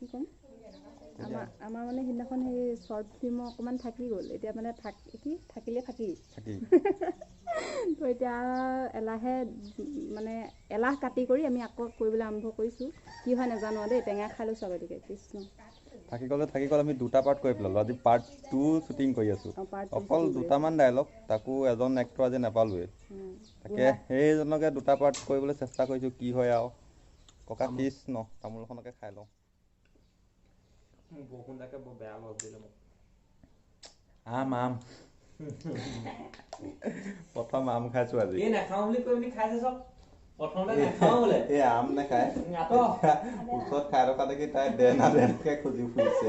কি ক'ম, আমাৰ মানে সিদিনাখন সেই শ্বৰ্ট ফিল্মৰ অকণমান থাকি গ'ল। এতিয়া মানে থাক কি থাকিলে ফাঁকি। থাকি। তো এতিয়া এলাহে মানে এলাহ কাটি কৰি আমি আকৌ কৰিবলৈ আৰম্ভ কৰিছোঁ। কি হয় নাজানো আৰু দেই, টেঙা খাই লৈছোঁ আগতীয়াকৈ। কৃষ্ণ। থাকি গ'লে থাকি গ'ল, আমি দুটা পাৰ্ট কৰি পেলালোঁ। আজি পাৰ্ট 2 শ্বুটিং কৰি আছোঁ। অঁ, পাৰ্ট 2। অকল দুটামান ডাইলগ, তাকো এজন এক্টৰ আজি নাপালোৱেই। তাকে সেইজনকে দুটা পাৰ্ট কৰিবলৈ চেষ্টা কৰিছোঁ, কি হয় আৰু। ককা কৃষ্ণ, তামোলখনকে খাই লওঁ। বৰষুণজাকে বৰ বেয়া লগ দিলে মোক। আম আম প্ৰথম আম খাইছোঁ আজি। এই নাখাওঁ বুলি কৈ পিনি খাইছে চব। প্ৰথমতে নাখাওঁ বোলে। এই আম নাখায়, আঁতৰ। ওচৰত খাই থকা দেখি তাই দেনা দেনাকে খুজি ফুৰিছে।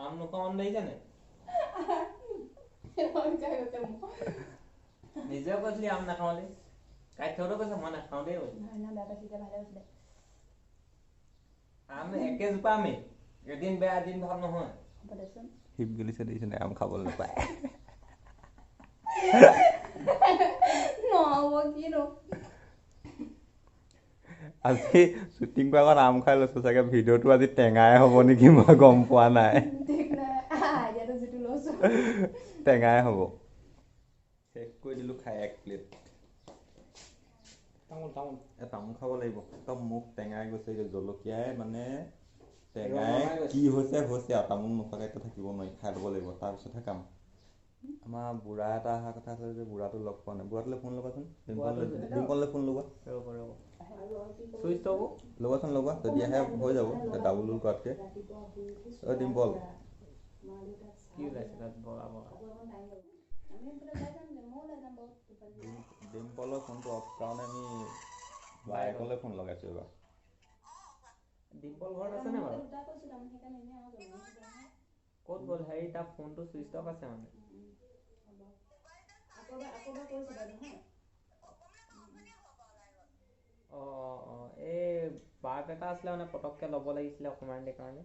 আম নোখোৱা মানুহ দেখিছা নে? নিজেও কৈছিলি আম নাখাওঁ বুলি। কাইট থাকোঁতেও কৈছে মই নাখাওঁ দেই বুলি। আম একেজোপা আমেই, এদিন বেয়া এদিন ভাল নহয়। হ'ব দেচোন। হিপ গিলিছে দেখিছে নাই, আম খাবলৈ নাপায়। নহ'ব কিনো। আজি শ্বুটিং কৰাৰ আগত আম খাই লৈছোঁ, চাগে ভিডিঅ'টো আজি টেঙাই হ'ব নেকি, মই গম পোৱা নাই। ঠিক নাই, আইডিয়াটো যিটো লৈছোঁ। টেঙাই হ'ব। শেষ কৰি দিলোঁ খাই এক প্লেট। তামোল তামোল। এই তামোল খাব লাগিব, একদম মুখ টেঙাই গৈছেগৈ, জলকীয়াই মানে টেঙাই ৰঙাই গৈছে। কি হৈছে হৈছে আৰু, তামোল নোখোৱাকৈ এতিয়া থাকিব নোৱাৰি, খাই ল'ব লাগিব তাৰপিছতহে কাম। আমাৰ বুঢ়া এটা অহা কথা আছিলে যে, বুঢ়াটো লগ পোৱা নাই। বুঢ়াটোলৈ ফোন লগাচোন, ডিম্পললৈ ফোন লগোৱা। ৰ'ব ৰ'ব, চুইচ অফ। লগোৱাচোন লগোৱা, তেতিয়াহে হৈ যাব, ডাবুল কৰাতকৈ। অ' ডিম্পল। কি ওলাইছে তাত বগা বগা? ডিম্পলৰ ফোনটো অফ কাৰণে আমি বায়েকলৈ ফোন লগাইছোঁ এইবাৰ। ডিম্পল ঘৰত আছে নে বাৰু? ক'ত গ'ল হেৰি? তাৰ ফোনটো চুইচ অফ আছে মানে। অঁ অঁ অঁ, এই বাল্ব এটা আছিলে মানে পটককৈ ল'ব লাগিছিলে অকণমান দেৰি কাৰণে।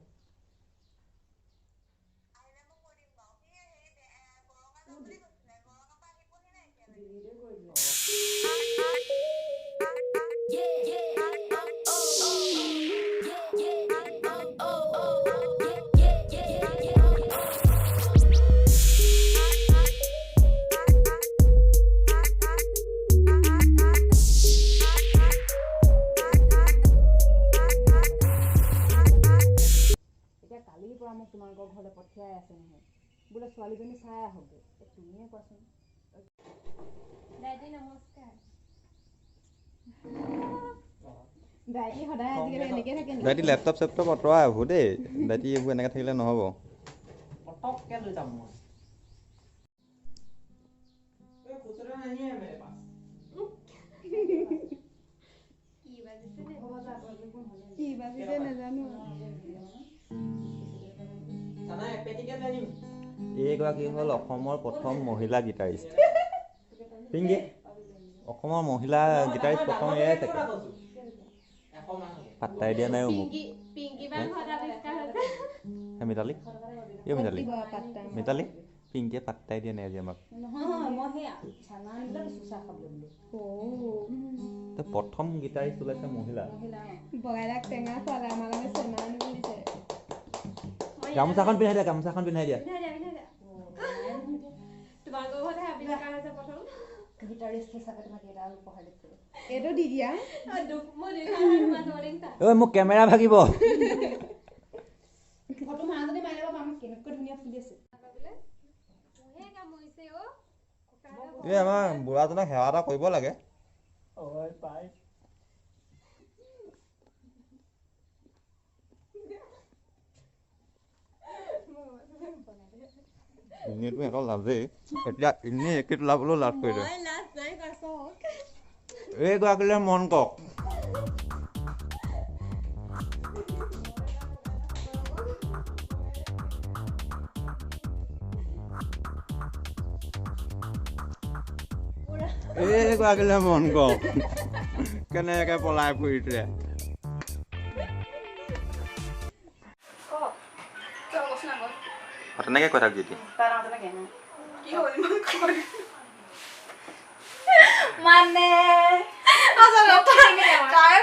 এতিয়া কালিৰ পৰা মোক তোমালোকৰ ঘৰলৈ পঠিয়াই আছে নহয়, বোলে ছোৱালীজনী চাই আহকগৈ। এই তুমিয়ে কোৱাচোন। দাইটি নমস্কাৰ। দাইটি সদায় আজিকালি এনেকৈ থাকে নেকি? দাইটি লেপটপ চেপটপ আঁতৰাই এইবোৰ দেই, দাইটি এইবোৰ এনেকৈ থাকিলে নহ'ব। পটককৈ লৈ যাম মই। এই খুচুৰা नहीं है मेरे पास। কি বাজিছে নে? কি বাজিছে নাজানো। চানা এক পেটিকে লৈ আনিম। এইগৰাকী হ'ল অসমৰ প্ৰথম মহিলা গীটাৰিষ্ট। পিংকি, অসমৰ মহিলা গীটাৰিষ্ট প্ৰথম এয়াই চাগে। পাত্তাই দিয়া নাই অ' মোক। পিংকি পিংকি বাৰ ঘৰত আৱিষ্কাৰ হৈছে। হে মিতালী, এই মিতালী, পাত্তা। মিতালী, পিংকিয়ে পাত্তাই দিয়া নাই আজি আমাক। নহয়, মই সেই চানা আনিবলৈ কৈছোঁ চাহ খাবলৈ বোলো। তো প্ৰথম গীটাৰিষ্ট ওলাইছে মহিলা। মহিলা। বগাইদাক টেঙা খোৱালে, আমাৰ কাৰণে চেনা আনিব দিছে। গামোচাখন পিন্ধাই দিয়া, গামোচাখন পিন্ধাই দিয়া। পিন্ধাই দিয়া, পিন্ধাই দিয়া। তোমালোকৰ ঘৰতহে আৱিষ্কাৰ হৈছে প্ৰথম। গীটাৰিষ্ট হিচাপে তোমাক এটা উপহাৰ দিছোঁ। এইটো দি দিয়া। মই দুইখন হাত তোমাক দেখিছা। ঐ মোক কেমেৰা ভাগিব। ফটো মাজতে মাৰি ল'ব পাম, কেনেকুৱা ধুনীয়া ফুলি আছে। মহে কামুৰিছে অ'। এই আমাৰ বুঢ়াজনক সেৱা এটা কৰিব লাগে। ঐ পাই। এনেইতো সিহঁতৰ লাজেই, এতিয়া এনেই একেট ওলাবলৈও লাজ কৰিলে। মই লাজ নাই কৰা চাওক। এইগৰাকীলৈ মন কৰক। এইগৰাকীলৈ মন কৰক, কেনেকে পলাই ফুৰিছে। তেনেকৈ কৈ থাক যদি। মানে তাৰ